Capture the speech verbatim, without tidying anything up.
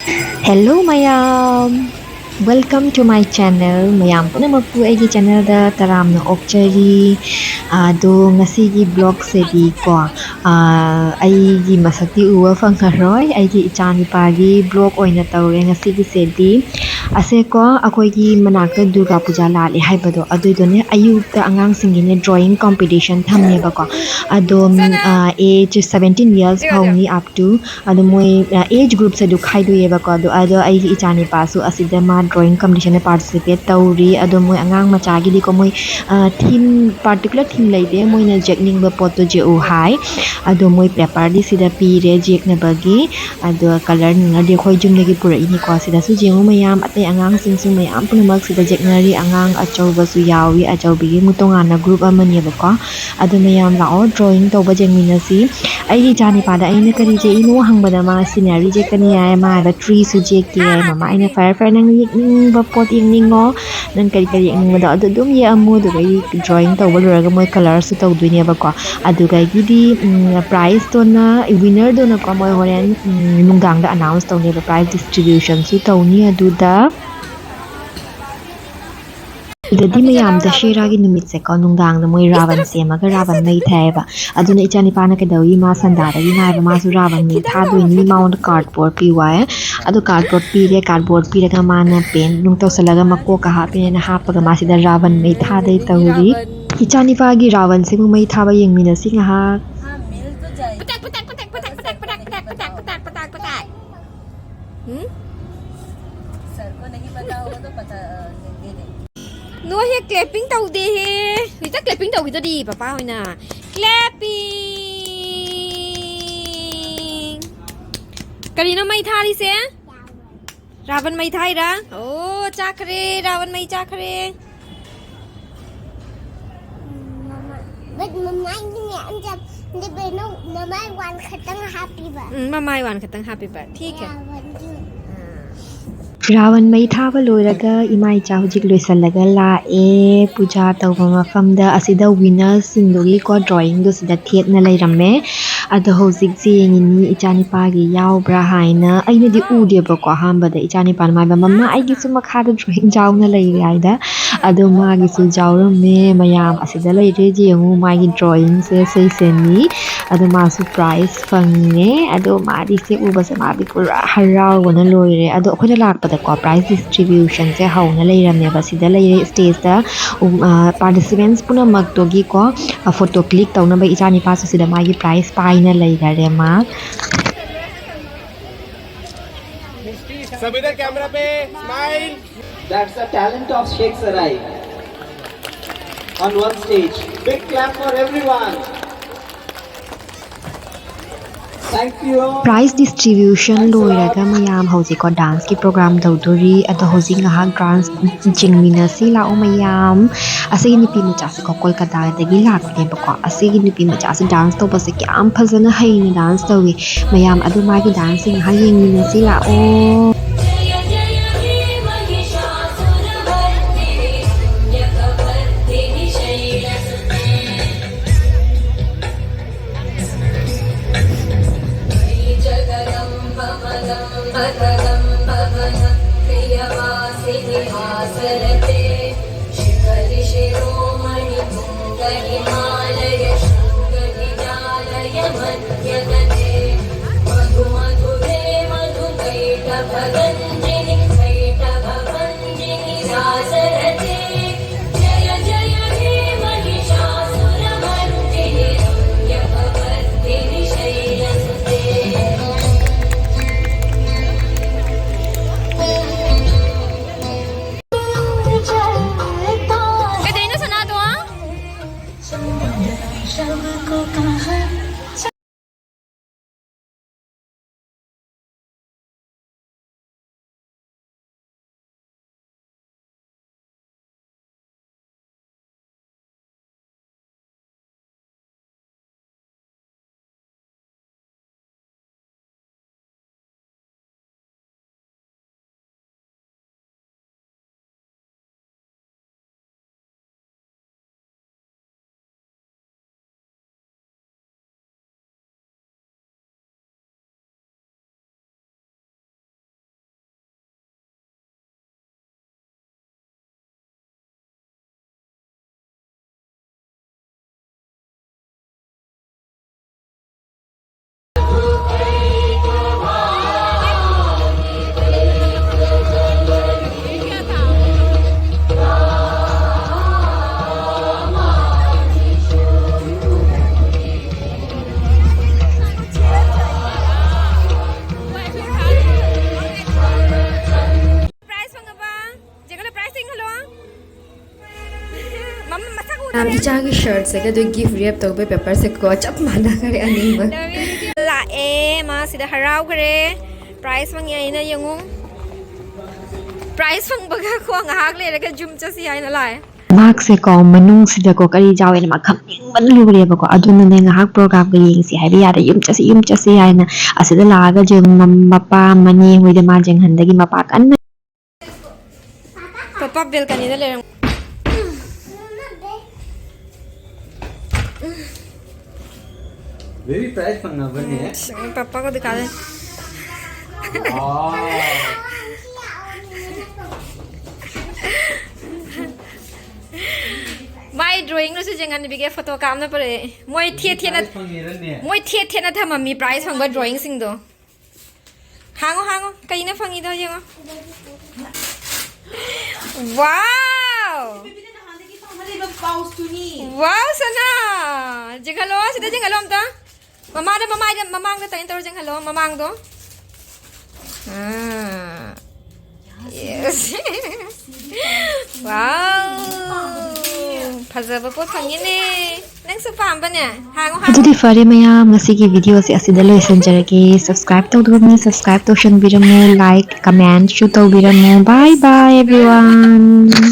Hello ꯃꯌꯥꯝ, welcome to my channel. ꯃꯌꯥꯝ ꯄꯨꯝꯅꯃꯛꯄꯨ ꯑꯩꯒꯤ channelꯗ ꯇꯔꯥꯝꯅ ꯑꯣꯛꯆꯔꯤ꯫ ꯑꯗꯣ ꯉꯁꯤꯒꯤ vlogꯁꯤꯗꯤꯀꯣ, ꯑꯥ, ꯑꯩꯒꯤ ꯃꯁꯛꯇꯤ ꯎꯕ ꯐꯪꯉꯔꯣꯏ, ꯑꯩꯒꯤ ꯏꯆꯥꯅꯤꯄꯥꯒꯤ vlog ꯑꯣꯏꯅ ꯇꯧꯔꯦ ꯉꯁꯤꯒꯤꯁꯤꯗꯤ꯫ ꯑꯁꯦꯀꯣ, ꯑꯩꯈꯣꯏꯒꯤ ꯃꯅꯥꯛꯇ ꯗꯨꯔꯒꯥ ꯄꯨꯖꯥ ꯂꯥꯠꯂꯦ ꯍꯥꯏꯕꯗꯣ, ꯑꯗꯨꯏꯗꯣꯅꯦ, ꯑꯌꯨꯛꯇ ꯑꯉꯥꯡꯁꯤꯡꯒꯤꯅꯦ drawing competition ꯊꯝꯃꯦꯕꯀꯣ꯫ ꯑꯗꯣ, ꯎꯝ, ꯑꯥ, age seventeen years ꯐꯥꯎꯅꯤ, up to ꯑꯗꯣ ꯃꯣꯏ, ꯑ, age groupꯁꯦ ꯑꯗꯨ ꯈꯥꯏꯗꯣꯛꯑꯦꯕꯀꯣ꯫ ꯑꯗꯣ, ꯑꯗꯣ ꯑꯩꯒꯤ ꯏꯆꯥꯅꯤꯄꯥꯁꯨ ꯑꯁꯤꯗ ꯃꯥ drawing competitionꯗ participate ꯇꯧꯔꯤ꯫ ꯑꯗꯣ ꯃꯣꯏ ꯑꯉꯥꯡ ꯃꯆꯥꯒꯤꯗꯤꯀꯣ, ꯃꯣꯏ, ꯑ, theme, particular theme ꯂꯩꯇꯦ꯫ ꯃꯣꯏꯅ ꯌꯦꯛꯅꯤꯡꯕ ꯄꯣꯠꯇꯣ ꯌꯦꯛꯎ ꯍꯥꯏ꯫ ꯑꯗꯣ ꯃꯣꯏ paperꯗꯤ ꯁꯤꯗ ꯄꯤꯔꯦ ꯌꯦꯛꯅꯕꯒꯤ꯫ ꯑꯗꯣ colour ꯅꯨꯡꯂꯔꯗꯤ ꯑꯩꯈꯣꯏ ꯌꯨꯝꯗꯒꯤ ꯄꯨꯔꯛꯏꯅꯤꯀꯣ꯫ ꯁꯤꯗꯁꯨ ꯌꯦꯡꯉꯨ ꯃꯌꯥꯝ, ꯑꯇꯩ ꯑꯉꯥꯡꯁꯤꯡꯁꯨ ꯃꯌꯥꯝ ꯄꯨꯝꯅꯃꯛ ꯁꯤꯗ ꯌꯦꯛꯅꯔꯤ꯫ ꯑꯉꯥꯡ ꯑꯆꯧꯕꯁꯨ ꯌꯥꯎꯏ, ꯑꯆꯧꯕꯒꯤ ꯑꯃꯨꯛ ꯇꯣꯉꯥꯟꯅ group ꯑꯃꯅꯦꯕꯀꯣ꯫ ꯑꯗꯨ ꯃꯌꯥꯝ ꯂꯥꯛꯑꯣ, drawing ꯇꯧꯕ ꯌꯦꯡꯃꯤꯟꯅꯁꯤ꯫ ꯑꯩꯒꯤ ꯏꯆꯥꯅꯤꯄꯥꯗ ꯑꯩꯅ ꯀꯔꯤ ꯌꯦꯛꯏꯅꯣ ꯍꯪꯕꯗ ꯃꯥ scenery ꯌꯦꯛꯀꯅꯤ ꯍꯥꯏ꯫ ꯃꯥ ꯍꯥꯏꯕ treeꯁꯨ ꯌꯦꯛꯀꯦ ꯍꯥꯏ꯫ ꯃꯃꯥ ꯑꯩꯅ, "ꯐꯔꯦ, ꯐꯔꯦ, ꯅꯪ ꯌꯦꯛꯅꯤꯡꯕ ꯄꯣꯠ ꯌꯦꯛꯅꯤꯡꯉꯣ, ꯅꯪ ꯀꯔꯤ ꯀꯔꯤ ꯌꯦꯛꯅꯤꯡꯕꯗꯣ ꯑꯗꯨ ꯑꯗꯨꯝ ꯌꯦꯛꯑꯝꯃꯨ", ꯑꯗꯨꯒ ꯑꯩ drawing ꯇꯧꯕ ꯂꯣꯏꯔꯒ ꯃꯣꯏ colourꯁꯨ ꯇꯧꯗꯣꯏꯅꯦꯕꯀꯣ꯫ ꯑꯗꯨꯗꯒꯤꯗꯤ, ꯎꯝ, prizeꯇꯣꯅ, winnerꯗꯣꯅꯀꯣ, ꯃꯣꯏ ꯍꯣꯔꯦꯟ, ꯎꯝ, ꯅꯨꯡꯗꯥꯡꯗ announce ꯇꯧꯅꯦꯕ, prize distributionꯁꯨ ꯇꯧꯅꯤ ꯑꯗꯨꯗ꯫ ꯁꯤꯗꯗꯤ ꯃꯌꯥꯝ ꯗꯁꯦꯔꯥꯒꯤ ꯅꯨꯃꯤꯠꯁꯦꯀꯣ, ꯅꯨꯡꯗꯥꯡꯗ ꯃꯣꯏ ꯔꯥꯕꯟ ꯁꯦꯝꯃꯒ ꯔꯥꯕꯟ ꯃꯩ ꯊꯥꯏꯌꯦꯕ꯫ ꯑꯗꯨꯅ ꯏꯆꯥꯅꯤꯄꯥꯅ ꯀꯩꯗꯧꯏ, ꯃꯥ ꯁꯟꯗꯥꯗꯒꯤ ꯉꯥꯏꯕ, ꯃꯥꯁꯨ ꯔꯥꯕꯟ ꯃꯩ ꯊꯥꯗꯣꯏꯅꯤ, ꯃꯉꯣꯟꯗ cardboard ꯄꯤꯌꯨ ꯍꯥꯏ꯫ ꯑꯗꯣ cardboard ꯄꯤꯔꯦ, cardboard ꯄꯤꯔꯒ ꯃꯥꯅ paint ꯅꯨꯡ ꯇꯧꯁꯜꯂꯒ ꯃꯀꯣꯛꯀ ꯍꯥꯞꯄꯦꯅ ꯍꯥꯞꯄꯒ ꯃꯥ ꯁꯤꯗ ꯔꯥꯕꯟ ꯃꯩ ꯊꯥꯗꯣꯏ ꯇꯧꯔꯤ꯫ ꯏꯆꯥꯅꯤꯄꯥꯒꯤ ꯔꯥꯕꯟꯁꯤꯕꯨ ꯃꯩ ꯊꯥꯕ ꯌꯦꯡꯃꯤꯟꯅꯁꯤ ꯉꯥꯏꯍꯥꯛ꯫ ꯄꯇꯥꯛ, ꯄꯇꯥꯛ, ꯄꯇꯥꯛ꯫ ꯍꯨꯝ? ꯅꯣꯏ ꯍꯦꯛ clapping ꯇꯧꯗꯦꯍꯦ꯫ ꯍꯧꯖꯤꯛꯇ clapping ꯇꯧꯈꯤꯗꯨꯗꯤ ꯄꯄꯥ ꯍꯣꯏꯅ꯫ Clapping! ꯀꯔꯤꯅꯣ ꯃꯩ ꯊꯥꯔꯤꯁꯦ? ꯔꯥꯕꯟ ꯃꯩ ꯊꯥꯏꯔꯥ? ꯑꯣ, ꯆꯥꯈ꯭ꯔꯦ, ꯔꯥꯕꯟ ꯃꯩ ꯆꯥꯈ꯭ꯔꯦ꯫ ꯃꯃꯥ-, but ꯃꯃꯥꯏꯒꯤꯅꯦ, ꯑꯝꯇ, ꯑꯝꯇ ꯀꯩꯅꯣ, ꯃꯃꯥꯏ ꯋꯥꯟ ꯈꯛꯇꯪ ꯍꯥꯞꯄꯤꯕ꯫ ꯎꯝ, ꯃꯃꯥꯏ ꯋꯥꯟ ꯈꯛꯇꯪ ꯍꯥꯞꯄꯤꯕ꯫ ꯊꯤꯛ ꯍꯦ꯫ ꯔꯥꯕꯟꯒꯤ꯫ ꯑꯥ꯫ ꯔꯥꯋꯟ ꯃꯩ ꯊꯥꯕ ꯂꯣꯏꯔꯒ ꯏꯃꯥ ꯏꯆꯥ ꯍꯧꯖꯤꯛ ꯂꯣꯏꯁꯤꯜꯂꯒ ꯂꯥꯛꯑꯦ꯫ ꯄꯨꯖꯥ ꯇꯧꯕ ꯃꯐꯝꯗ ꯑꯁꯤꯗ winnersꯁꯤꯡꯗꯨꯒꯤꯀꯣ drawingꯗꯣ ꯁꯤꯗ ꯊꯦꯠꯅ ꯂꯩꯔꯝꯃꯦ꯫ ꯑꯗꯣ ꯍꯧꯖꯤꯛꯁꯦ ꯌꯦꯡꯉꯤꯅꯤ ꯏꯆꯥꯅꯤꯄꯥꯒꯤ ꯌꯥꯎꯕ꯭ꯔꯥ ꯍꯥꯏꯅ꯫ ꯑꯩꯅꯗꯤ ꯎꯗꯦꯕꯀꯣ ꯑꯍꯥꯟꯕꯗ꯫ ꯏꯆꯥꯅꯤꯄꯥꯅ ꯍꯥꯏꯕ, "ꯃꯃꯥ, ꯑꯩꯒꯤꯁꯨ ꯃꯈꯥꯗ drawing ꯌꯥꯎꯅ ꯂꯩꯔꯦ" ꯍꯥꯏꯗ꯫ ꯑꯗꯣ ꯃꯥꯒꯤꯁꯨ ꯌꯥꯎꯔꯝꯃꯦ꯫ ꯃꯌꯥꯝ ꯑꯁꯤꯗ ꯂꯩꯔꯦ ꯌꯦꯡꯉꯨ, ꯃꯥꯒꯤ drawingꯁꯦ ꯁꯤꯁꯤꯅꯤ꯫ ꯑꯗꯣ ꯃꯥꯁꯨ prize ꯐꯪꯉꯦ꯫ ꯑꯗꯣ ꯃꯥꯗꯤ ꯁꯤ ꯎꯕꯁꯦ ꯃꯥꯗꯤ ꯄꯨꯔꯥ ꯍꯔꯥꯎꯕꯅ ꯂꯣꯏꯔꯦ꯫ ꯑꯗꯣ ꯑꯩꯈꯣꯏꯅ ꯂꯥꯛꯄꯗꯀꯣ prize distributionꯁꯦ ꯍꯧꯅ ꯂꯩꯔꯝꯃꯦꯕ꯫ ꯁꯤꯗ ꯂꯩꯔꯦ stageꯇ, ꯎꯝ, ꯑ, participants ꯄꯨꯝꯅꯃꯛꯇꯨꯒꯤꯀꯣ, ꯑ, photo click ꯇꯧꯅꯕ ꯏꯆꯥꯅꯤꯄꯥꯁꯨ ꯁꯤꯗ ꯃꯥꯒꯤ prize ꯄꯥꯏꯅ ꯂꯩꯈꯔꯦ ꯃꯥ꯫ सभी इधर कैमरा पे smile. That's the talent of Sheikh Sarai on one stage. Big clap for everyone. Thank you all. Prize distribution ꯂꯣꯏꯔꯒ ꯃꯌꯥꯝ ꯍꯧꯖꯤꯛꯀꯣ danceꯀꯤ program ꯇꯧꯗꯣꯔꯤ꯫ ꯑꯗꯣ ꯍꯧꯖꯤꯛ ꯉꯥꯏꯍꯥꯛ dance ꯌꯦꯡꯃꯤꯟꯅꯁꯤ ꯂꯥꯛꯑꯣ ꯃꯌꯥꯝ꯫ ꯑꯁꯤꯒꯤ ꯅꯨꯄꯤ ꯃꯆꯥꯁꯦꯀꯣ ꯀꯣꯜꯀꯇꯥꯗꯒꯤ ꯂꯥꯛꯄꯅꯦꯕꯀꯣ꯫ ꯑꯁꯤꯒꯤ ꯅꯨꯄꯤ ꯃꯆꯥꯁꯦ dance ꯇꯧꯕꯁꯦ ꯀꯌꯥꯝ ꯐꯖꯅ ꯍꯩꯅ dance ꯇꯧꯏ꯫ ꯃꯌꯥꯝ ꯑꯗꯨ ꯃꯥꯒꯤ danceꯁꯦ ꯉꯥꯏꯍꯥꯛ ꯌꯦꯡꯃꯤꯟꯅꯁꯤ ꯂꯥꯛꯑꯣ꯫ ꯏꯆꯥꯒꯤ ꯁꯔꯠꯁꯤꯒ ꯑꯗꯨ ꯒꯤꯐ ꯔꯦꯞ ꯇꯧꯕꯩ ꯄꯦꯄꯔꯁꯦꯀꯣ ꯆꯞ ꯃꯥꯟꯅꯈ꯭ꯔꯦ ꯑꯅꯤꯃꯛ꯫ ꯂꯥꯛꯑꯦ, ꯃꯥ ꯁꯤꯗ ꯍꯔꯥꯎꯈ꯭ꯔꯦ꯫ ꯄ꯭ꯔꯥꯏꯁ ꯐꯪꯉꯦ ꯑꯩꯅ ꯌꯦꯡꯉꯨ꯫ ꯄ꯭ꯔꯥꯏꯁ ꯐꯪꯕꯒ ꯀꯣ ꯉꯥꯏꯍꯥꯛ ꯂꯩꯔꯒ ꯌꯨꯝ ꯆꯠꯁꯤ ꯍꯥꯏꯅ ꯂꯥꯛꯑꯦ꯫ ꯃꯍꯥꯛꯁꯦꯀꯣ ꯃꯅꯨꯡꯁꯤꯗꯀꯣ ꯀꯔꯤ ꯌꯥꯎꯋꯦꯅ ꯃꯥ ꯈꯪꯅꯤꯡꯕꯅ ꯂꯣꯏꯔꯦꯕꯀꯣ꯫ ꯑꯗꯨꯅꯅꯦ ꯉꯥꯏꯍꯥꯛ ꯄ꯭ꯔꯣꯒ꯭ꯔꯥꯝꯒ ꯌꯦꯡꯁꯤ ꯍꯥꯏꯕ ꯌꯥꯗ ꯌꯨꯝ ꯆꯠꯁꯤ ꯌꯨꯝ ꯆꯠꯁꯤ ꯍꯥꯏꯅ ꯑꯁꯤꯗ ꯂꯥꯛꯑꯒ ꯌꯦꯡꯉꯨ, ꯃ-, ꯃꯄꯥ ꯃꯅꯦ ꯍꯣꯏꯗ ꯃꯥ ꯌꯦꯡꯍꯟꯗꯒꯤ ꯃꯄꯥ ꯀꯟꯅ ꯄꯄꯥ ꯕꯦꯜꯀꯅꯤꯗ ꯂꯩꯔꯝ꯫ Baby prize ꯐꯪꯅꯕꯅꯦ꯫ ꯎꯝ, ꯄꯄꯥꯒ ꯗꯨꯀꯥꯟ ꯂꯩ꯫ ꯋꯥꯎ꯫ ꯃꯥꯏ ꯗ꯭ꯔꯣꯌꯤꯡꯗꯨꯁꯨ ꯌꯦꯡꯍꯟꯕꯤꯒꯦ, ꯐꯣꯇꯣ ꯀꯥꯞꯅ ꯄꯨꯔꯛꯑꯦ꯫ ꯃꯣꯏ ꯊꯦꯠ ꯊꯦꯠꯅ, ꯄ꯭ꯔꯥꯏꯖ ꯐꯪꯉꯦꯔꯅꯦ? ꯃꯣꯏ ꯊꯦꯠ ꯊꯦꯠꯅ ꯊꯝꯃꯝꯃꯤ ꯄ꯭ꯔꯥꯏꯖ ꯐꯪꯕ ꯗ꯭ꯔꯣꯌꯤꯡꯁꯤꯡꯗꯣ꯫ ꯍꯥꯡꯉꯣ, ꯍꯥꯡꯉꯣ, ꯀꯩꯅ ꯐꯪꯉꯤꯗꯣ ꯌꯦꯡꯉꯣ꯫ ꯋꯥꯎ! ꯕꯦꯕꯤꯅ ꯅꯍꯥꯟꯗꯒꯤ ꯐꯪꯍꯜꯂꯤꯕ ꯄꯥꯎꯁꯇꯨꯅꯤ꯫ ꯋꯥꯎ, ꯁꯅꯥ! ꯆꯤꯡꯈꯠꯂꯣ, ꯁꯤꯗ ꯆꯤꯡꯈꯠꯂꯣ ꯑꯝꯇ꯫ ꯃꯃꯥꯗ, ꯃꯃꯥꯏꯗ, ꯃꯃꯥꯡꯗ ꯇꯩꯅ ꯇꯧꯔ ꯆꯤꯡꯈꯠꯂꯣ, ꯃꯃꯥꯡꯗꯣ꯫ ꯑꯥ꯫ Yes. ꯋꯥꯎ! ꯐꯖꯕ ꯄꯣꯠ ꯐꯪꯉꯤꯅꯦ꯫ ꯅꯪꯁꯨ ꯄꯥꯝꯕꯅꯦ? ꯍꯥꯡꯉꯣ, ꯍꯥꯡꯉꯣ꯫ ꯑꯗꯨꯗꯤ ꯐꯔꯦ ꯃꯌꯥꯝ, ꯉꯁꯤꯒꯤ ꯚꯤꯗꯤꯑꯣꯁꯦ ꯑꯁꯤꯗ ꯂꯣꯏꯁꯤꯟꯖꯔꯒꯦ꯫ Subscribe ꯇꯧꯗꯕ ꯃꯤ subscribe ꯇꯧꯁꯟꯕꯤꯔꯝꯃꯨ, like, commentꯁꯨ ꯇꯧꯕꯤꯔꯝꯃꯨ꯫ Bye bye everyone.